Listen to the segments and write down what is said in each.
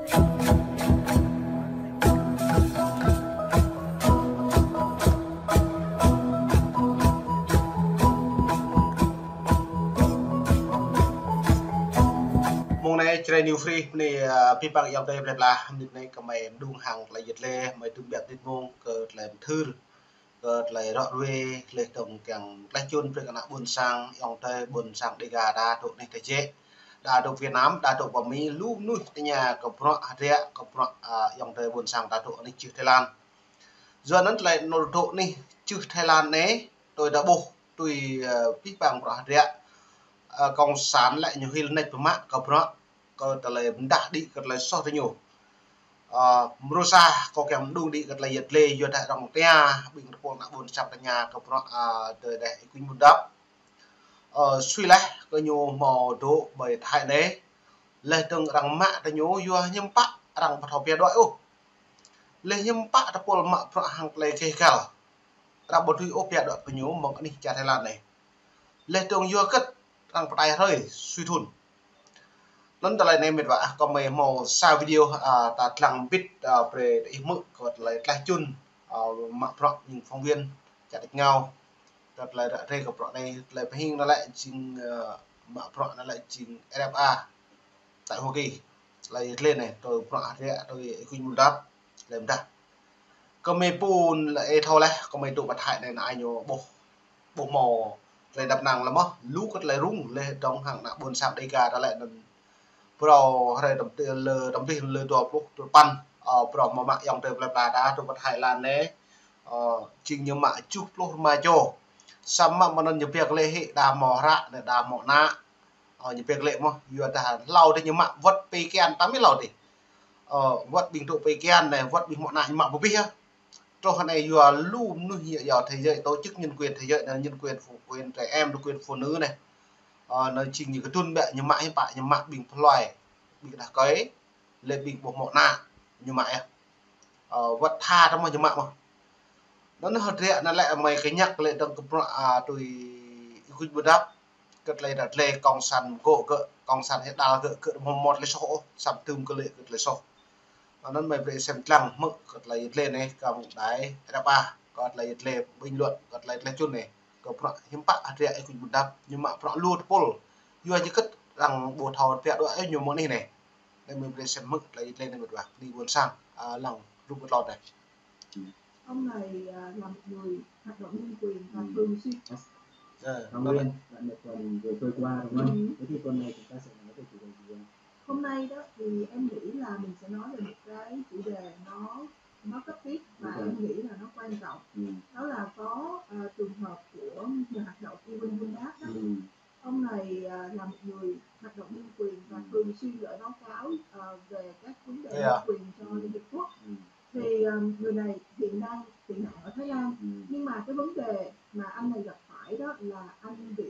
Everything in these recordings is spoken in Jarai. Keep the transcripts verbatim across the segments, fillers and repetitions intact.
Mông anai Jrai New Free, mơ̆ng anai, ơ, pơpă ayŏng adơi plơi pla, mơnit anai kơmơi mơđung hăng tơlơi yăt lĕ, mơi tŭ biă mơnit mông kơ tơlơi mơthưr, kơ tơlơi rŏ ruai, lĕ tơ̆ng kiăng tơlơi čun brơi kơ ană ƀôn sang, ayŏng adơi ƀôn sang Dega đa dŏ anih tơjĕ, đa dŏ Việt Nam, đa dŏ pơ Mi, lu mơnuih tơña kơ bruă hơdră, kơ bruă, ơ, ayŏng adơi ƀôn sang đa dŏ anih čư̆ Thái Lan. Yua anŭn tơlơi nôl dŏ anih čư̆ Thái Lan anai, tui ta ƀuh, tui, ơ, pơpă bruă hơdră, ơ, cộng sản lĕ ñu hil nač pơmă kơ bruă, kơ tơlơi mơdah đĭ kơ tơlơi soh tơ ñu. Ơ, mrô sa kâo kiăng mơđung đĭ kơ tơlơi yăt lĕ, yua dah rŏng tia, ƀing tơpul ană ƀôn sang tơña kơ bruă, ơ, tơ đeh Y Quynh Bundap. Ơ, sui leh kơ ñu hmâo dŏ ƀơi Thái anai. Leh dơ̆ng arăng mă tơ ñu yua hiư̆m pă arăng ƀu thâo pia đuaĭ ôh. Leh hiư̆m pă tơpul mă bruă hăng tơlơi keh kal. Arăng ƀu tui ôh pia đuaĭ pơ ñu mơ̆ng anih čar Thái Lan anai. Leh dơ̆ng yua hơget arăng pơtai hrơi sui thŭn. Anŭn tơlơi anai mĕt wa, kơmơi hmâo sa video, ơ, ta lăng bit, ơ, brơi ih hmư̆ kơ tơlơi tlaih čun, ơ, mă bruă ñu phóng viên čar tač rơngiao. Tơlơi ră ruai kơ bruă anai, tơlơi pơhing anŭn lĕ jing, ơ, mă bruă anŭn lĕ jing R F A tại Hoa Kỳ. Tơlơi yăt lĕ anai, tui bruă hơdră, tui Y Quynh Bundap, tơlơi mơdah. Kơmơi pun lĕ ih thâo leh, kơmơi dŏ pơ Thái anai, anai ñu ƀuh, ƀuh hmâo tơlơi đăp năng lăm mơ̆, lu kơ tơlơi rŭng, leh dơ̆ng hăng ană ƀôn sang Dega ta lĕ anŭn. Phrâo hrơi tơm tih lơ, tơm tih lơ dua pluh duapăn, ơ, phrâo mơ̆ mă ayŏng adơi plơi pla đa dŏ pơ Thái Lan anai, ơ, jing ñu mă tơjuh pluh rơma čô. Samơ̆ mơ̆ng anŭn ñu pia kơ lĕ hĭ đa hmâo hră, anai đa hmâo ană. Ơ, ñu pia kơ lĕ mơ̆, yua dah hlâo dih ñu mă wơ̆t pơkian tăm ih hlâo dih. Ơ, wơ̆t ƀing dŏ pơkian anai, wơ̆t ƀing hmâo ană ñu mă pơbih yơh. Truh anai yua lu mơnuih yua thế giới, tổ chức nhân quyền thế giới anai, nhân quyền phụ, quyền trẻ em, quyền phụ nữ anai. Ơ, anai jing ñu kơdŭn ƀĕ ñu mă hiư̆m pă, ñu mă ƀing pơhloi, ƀing đah kơi, lĕ ƀing ƀu hmâo ană, ñu mă yơh. Ơ, wơ̆t tha tăm mơ̆ ñu mă mơ̆. Anŭn hơdră anŭn lĕ mơi kơñăk lĕ dơ̆ng kơ bruă, ơ, tui Y Quynh Bundap, kơ tơlơi ră ruai cộng sản gŏ gơ̆, cộng sản hĕ đal gơ̆, gơ̆ hmâo mơ̆ tơlơi soh ôh, săm tơm kơ lĕ kơ tơlơi soh. Anŭn mơi brơi sem lăng hmư̆ kơ tơlơi yăt lĕ anai, kơ mơ̆ng đài R F A, kơ tơlơi yăt lĕ bình luận, kơ tơlơi tlaih čun anai, kơ bruă hiư̆m pă hơdră Y Quynh Bundap, ñu mă bruă lu tơpul. Yua hơget arăng ƀu thâo pia đuaĭ ôh ñu mơ̆ng anih anai. Anai mơi brơi sem hmư̆ tơlơi yăt lĕ anai mĕt wa, bơni ƀôn sang, ơ, lăng rup kơ tlôn anai. Ông này, à, là một người hoạt động nhân quyền và thường xuyên Ờ, Thảo Nguyên, bạn Nhật Tuần vừa trôi qua, đúng không? Thế thì tuần này chúng ta sẽ nói về chủ đề gì ạ? Hôm nay đó thì em nghĩ là mình sẽ nói về một cái chủ đề nó, nó cấp thiết và em nghĩ là nó quan trọng. Đó là có, ờ, trường hợp của nhà hoạt động Y Quynh Bundap đó. Ông này, à, là một người hoạt động nhân quyền và thường xuyên gửi báo cáo, ờ, về các vấn đề nhân quyền cho Liên Hiệp Quốc. Thì, ờ, người này hiện đang tị nạn ở Thái Lan. Nhưng mà cái vấn đề mà anh này gặp phải đó là anh bị,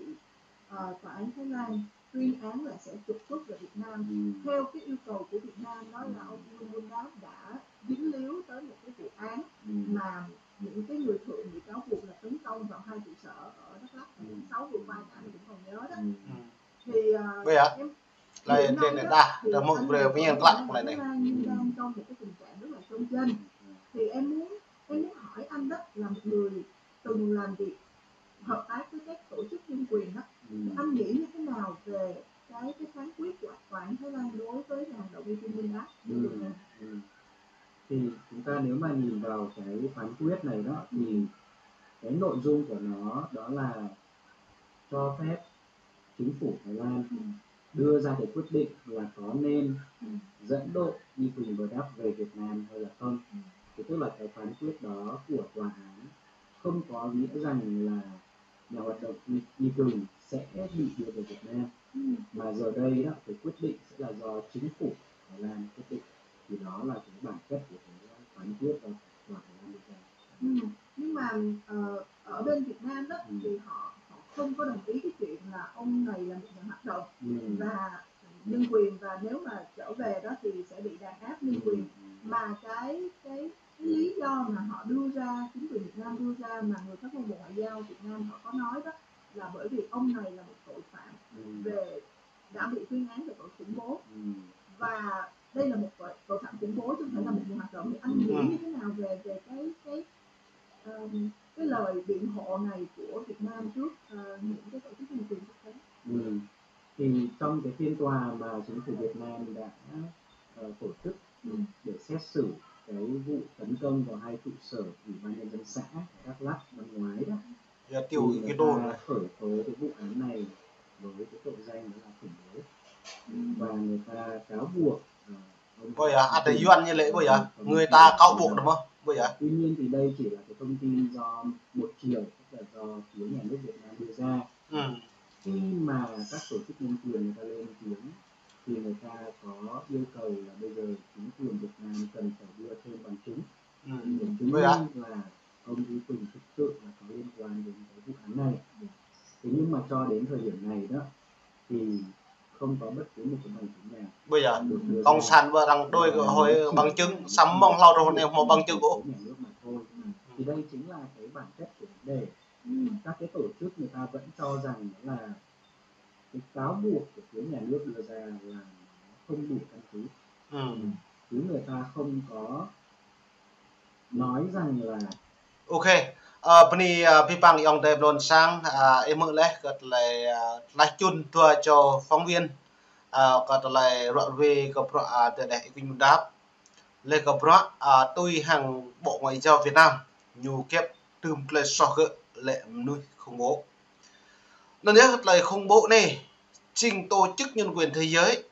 ờ, tòa án Thái Lan tuyên án là sẽ trục xuất về Việt Nam. Theo cái yêu cầu của Việt Nam đó là ông Y Quynh Bundap đã dính líu tới một cái vụ án mà những cái người thượng bị cáo buộc là tấn công vào hai trụ sở ở Đắk Lắk vào tháng sáu vừa qua, cả anh cũng còn nhớ đó. Thì, ờ, em, hiện nay đó thì anh này cũng đang, đang trong một cái tình trạng rất là chông chênh. Thì em muốn, em muốn hỏi anh đó là một người từng làm việc hợp tác với các tổ chức nhân quyền đó, thì anh nghĩ như thế nào về cái, cái phán quyết của tòa án Thái Lan đối với nhà hoạt động Y Quynh Bundap? Thì chúng ta nếu mà nhìn vào cái phán quyết này đó, thì cái nội dung của nó đó là cho phép chính phủ Thái Lan đưa ra cái quyết định là có nên dẫn độ Y Quynh Bundap về Việt Nam hay là không. Thì tức là cái phán quyết đó của tòa án không có nghĩa rằng là nhà hoạt động Y, Y Quynh sẽ bị đưa về Việt Nam. Mà giờ đây đó, cái quyết định sẽ là do chính phủ Thái Lan quyết định. Thì đó là cái bản chất của cái phán quyết do tòa Thái Lan đưa ra. Nhưng mà, ờ, ở bên Việt Nam đó thì họ, họ không có đồng ý cái chuyện là ông này là một nhà hoạt động và nhân quyền, và nếu mà trở về đó thì sẽ bị đàn áp nhân quyền. Mà cái, cái, cái lý do mà họ đưa ra, chính quyền Việt Nam đưa ra mà người phát ngôn Bộ Ngoại giao Việt Nam họ có nói đó là bởi vì ông này là một tội phạm về, đã bị tuyên án về tội khủng bố. Và đây là một tội, Tòa mà chính phủ Việt Nam đã ờ, tổ chức để xét xử cái vụ tấn công vào hai trụ sở Ủy ban Nhân dân xã ở Đắk Lắk năm ngoái đó. Thì người ta khởi tố cái vụ án này với cái tội danh đó là khủng bố. Và người ta cáo buộc ờ, ông Ƀơi à, ăt Yuan ñu lĕ ƀơi à, người ta cáo buộc đó mà, ƀơi à. Tuy nhiên thì đây chỉ là cái thông tin do một chiều, tức là do phía nhà nước Việt Nam đưa ra. Khi mà các tổ chức nhân quyền người ta lên tiếng thì người ta có yêu cầu là bây giờ chính quyền Việt Nam cần phải đưa thêm bằng chứng để chứng minh là ông Y Quỳnh thực sự là có liên quan đến cái vụ án này. Thế nhưng mà cho đến thời điểm này đó thì không có bất cứ một cái bằng chứng nào. Ƀơi à, được đưa ra. Cộng sản ƀơi arăng đuaĭ kơ hơi bằng chứng, samơ̆ hlâo truh anai ƀu hmâo bằng chứng ôh. Nhà nước mà thôi. Thì đây chính là cái bản chất của vấn đề. Các cái tổ chức người ta vẫn cho rằng là cái cáo buộc của phía nhà nước đưa ra là nó không đủ căn cứ. Chứ người ta không có nói rằng là Ok. Ơ, bơni, ơ, abih bang ayŏng adơi ƀlŏn sang, ơ, ih hmư̆ laih kơ tơlơi, ơ, tơlơi čun dua čô phóng viên, ơ, kơ tơlơi ruă ruê kơ bruă, ơ, tơdeh Y Quynh Bun Dap. Laih kơ bruă, ơ, tui hăng Bộ Ngoại giao Việt Nam, ñu kiăp tơm tơlơi soh gơ̆ lĕ mơnuih khủng bố. Anŭn yơh, tơlơi khủng bố anai, jing tổ chức nhân quyền thế giới,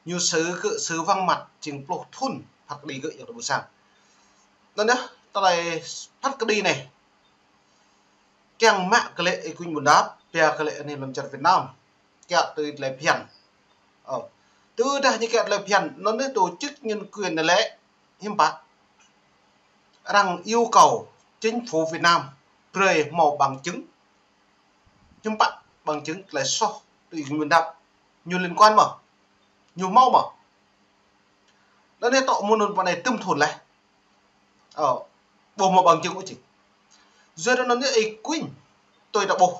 ñu sư̆ kơ sư̆ wang măt jing pluh thŭn phat kơđi gơ̆ ayŏng adơi ƀôn sang. Anŭn yơh, tơlơi phat kơđi anai, kiăng mă kơ lĕ Y Quynh Bun Dap, pia kơ lĕ anai lŏn čar Việt Nam, kiăo tui tơlơi phiăn. Ơ, tơdah ñu kiăo tơlơi phiăn, anŭn yơh tổ chức nhân quyền anai lĕ, hiư̆m pă, arăng yêu cầu chính phủ Việt Nam brơi hmâo bằng chứng. Hiư̆m pă bằng chứng tơlơi soh tui Y Quynh Bun Dap, ñu liên quan mơ̆? Ñu hmâo mơ̆? Anŭn yơh tŏ mơ̆ng anŭn pơ anai tơm thŭn laih. Ơ, ƀu hmâo bằng chứng ôh jing. Yua anŭn yơh Y Quynh tui ta ƀuh.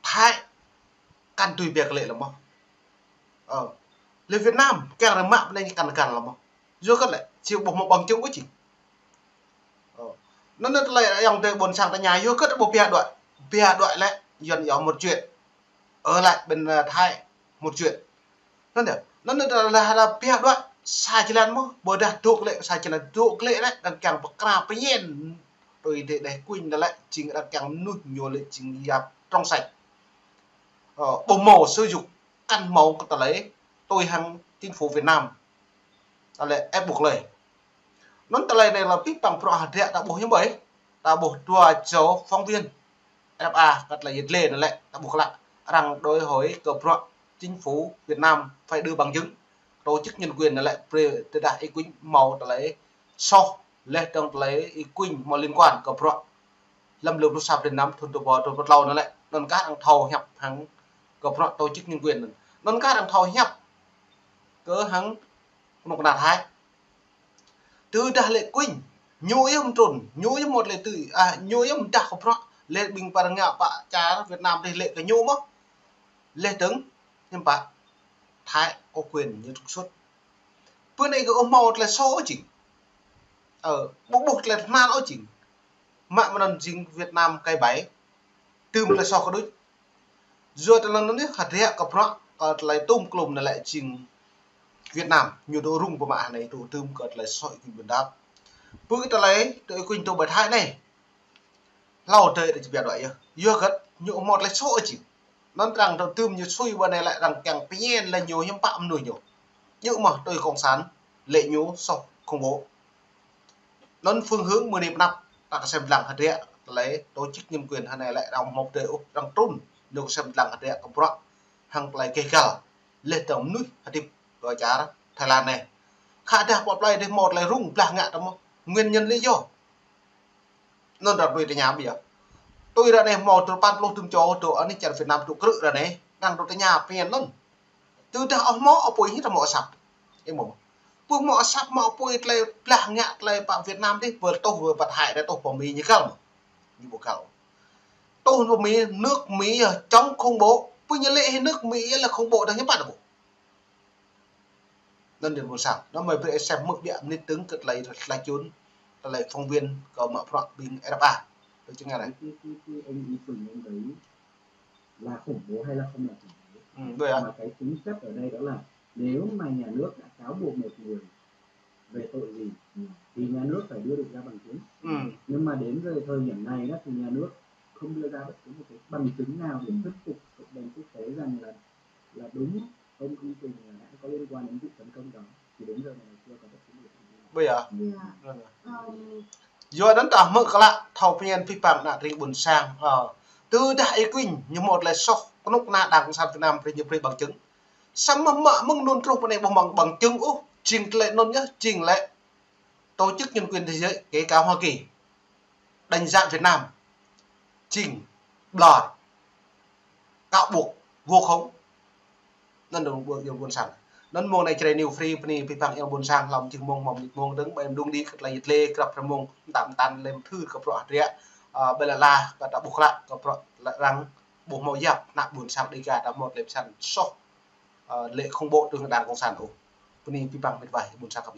Thái kăn tui pia kơ lĕ lơ̆m mơ̆. Ơ, lĕ Việt Nam kiăng rơmă pơ anai kăn kăn lơ̆m mơ̆. Yua kơ lĕ, či ƀu hmâo bằng chứng ôh jing. Ơ, anŭn yơh tơlơi ayŏng adơi ƀôn sang tơña yua kơ ƀu pia đuaĭ. Pia đuaĭ lĕ, Yuan yơh một chuyện. Ở lại bên, ơ, Thái một chuyện. Anŭn yơh, anŭn yơh tơlơi hơdơr pia đuaĭ, sa jơlan mơ̆, ƀôdah dŏ glaĭ, sa jơlan dŏ glaĭ lĕ, arăng kiăng pơkra pơñen. Tui tơdeh Y Quynh anai lĕ, jing arăng kiăng mơnuih ñu lĕ jing yap trong sạch. Ơ, ƀu hmâo sơyuk kăn hmâo kơ tơlơi tui hăng chính phủ Việt Nam. Tơlơi ép buộc lơi. Anŭn tơlơi anai lĕ abih bang bruă hơdră ta ƀuh hiư̆m ƀơi. Ta ƀuh dua čô phóng viên R F A kơ tơlơi yet lĕ anai lĕ ta ƀuh klă. Arăng đòi hỏi kơ bruă chính phủ Việt Nam phải đưa bằng chứng. Tổ chức nhân quyền anai lĕ brơi tơdah Y Quynh hmâo tơlơi soh laih dơ̆ng tơlơi Y Quynh hmâo liên quan kơ bruă lăm lơ pluh sa blan năm thŭn dua rơbâo dua pluh klâo anai lĕ, anŭn kah arăng thâo hiăp hăng kơ bruă tổ chức nhân quyền anŭn. Anŭn kah arăng thâo hiăp kơ hăng kơnuk kơna Thái. Tơdah lĕ Quynh, ñu yơh mơtrŭn, ñu yơh mơ̆t lĕ tui, ă, ñu yơh mơdah kơ bruă, lĕ ƀing pơ ngă pơ čar Việt Nam dih lĕ kơ ñu mơ̆. Laih dơ̆ng, hiư̆m pă, Thái có quyền ñu trục xuất. Pơ anai kơ ƀu hmâo tơlơi soh ôh jing. Ơ, ƀu ƀuh tơlơi tơnap ôh jing. Mă mơ̆n anŭn jing Việt Nam kơ ƀai. Tơm tơlơi soh kơ đôč. Yua tơlơi anŭn yơh hơdră kơ bruă, kơ tơlơi tơm klum anai lĕ jing Việt Nam. Ñu dŏ rŭng pơmă anai dŏ tơm kơ tơlơi soh Y Quynh Bun Dap. Pơ kơ tơlơi, tơlơi Y Quynh dŏ ƀơi Thái anai. Hlâo adơi ta či pia đuaĭ yơh. Yua kơ ñu ƀu hmâo tơlơi soh ôh jing. Anŭn arăng dŏ tơm ñu sui ƀơi anai lĕ arăng kiăng pơñen lĕ ñu hiư̆m pă mơnuih ñu. Djơ̆ mơ̆ tui cộng sản lĕ ñu soh khủng bố. Anŭn phương hướng mơ̆ng anai pơ anăp ta kơsem lăng hơdră tơlơi tổ chức nhân quyền hơnai lĕ arăng hmâo tơlơi ôh arăng trŭn ñu kơsem lăng hơdră kơ bruă hăng tơlơi keh găl laih dơ̆ng mơnuih hơdip ƀơi čar Thái Lan anai. Khă dah pơ plơi dih hmâo tơlơi rŭng blah ngă tơ mơ̆ nguyên nhân lý do. Anŭn ră ruai tơña ƀiă. Tui ră anai hmâo tơpăn pluh tơm čô dŏ anih čar Việt Nam dŏ krư̆ ră anai, arăng dŏ tơña pơñen anŭn. Tơdah ƀu hmâo apui hĭ ta hmâo asăp. Ih hmâo. Pơ hmâo asăp hmâo apui tơlơi blah ngă tơlơi pơ Việt Nam dih, pơ tuh pơ păt hai dih tuh pơ Mi ñu găl mơ̆. Ñu ƀu găl. Tuh pơ Mi, nước Mỹ, ơ, chống khủng bố. Pơ ñu lĕ hĭ nước Mỹ là khủng bố dah ñu păt ƀu. Anŭn dih ƀôn sang. Anŭn mơi brơi sem hmư̆ ƀiă mơnit dơ̆ng kơ tơlơi, tơlơi čun, tơlơi phóng viên kơ mă bruă ƀing R F A. Tui čang anai. Cái, cái, cái ông Y Quỳnh ông đấy là khủng bố hay là không là khủng bố? Ừ, vậy à? Mà cái chính sách ở đây đó là nếu mà nhà nước đã cáo buộc một người về tội gì thì nhà nước phải đưa được ra bằng chứng. Ừ. Nhưng mà đến giờ thời điểm này đó thì nhà nước không đưa ra bất cứ một cái bằng chứng nào để thuyết phục cộng đồng quốc tế rằng là là đúng ông Công Trình là đã có liên quan đến vụ tấn công đó, thì đến giờ này chưa có bất cứ một cái thông tin nào. Bây giờ. Dạ. Rồi nè. Ừm. Yua anŭn ta hmư̆ klă thâo pơñen pih păng ană tring ƀôn sang. Ơ. Tơdah ih kuing ñu mơ̆ tơlơi soh kơnuk kơna đảng cộng sản Việt Nam brơi ñu brơi bằng chứng. Samơ̆ mă mơ̆ng anŭn truh pơ anai ƀu mơ̆ng bằng chứng ôh, jing tơlơi anŭn yơh, jing lĕ tổ chức nhân quyền thế giới, kể cả Hoa Kỳ, đánh giá Việt Nam, jing ƀlŏr, cáo buộc, vu khống. Anŭn dong ƀôn, ƀôn sang. Anŭn mông anai Jrai New Free, bơni pih păng yơh ƀôn sang, hlăm jing mông, mông jing mông dơ̆ng, ƀai mơ̆ng dŭng đĭ, kơt tơlơi yit lĕ, krăp rơmông, mơtam mơtam lĕm thưr, kơ prŏ hơdră, ơ, ƀơi lăi lah, kơ ta ƀuh klă, kơ prŏ lăi răng, ƀu hmâo yap, ană ƀôn sang Đêga, ta hmâo tơlơi pơsăn soh, ơ, lĕ khủng bố tơ̆ng đảng cộng sản ôh. Bơni pih păng mĕt wa, ƀôn sang khăp.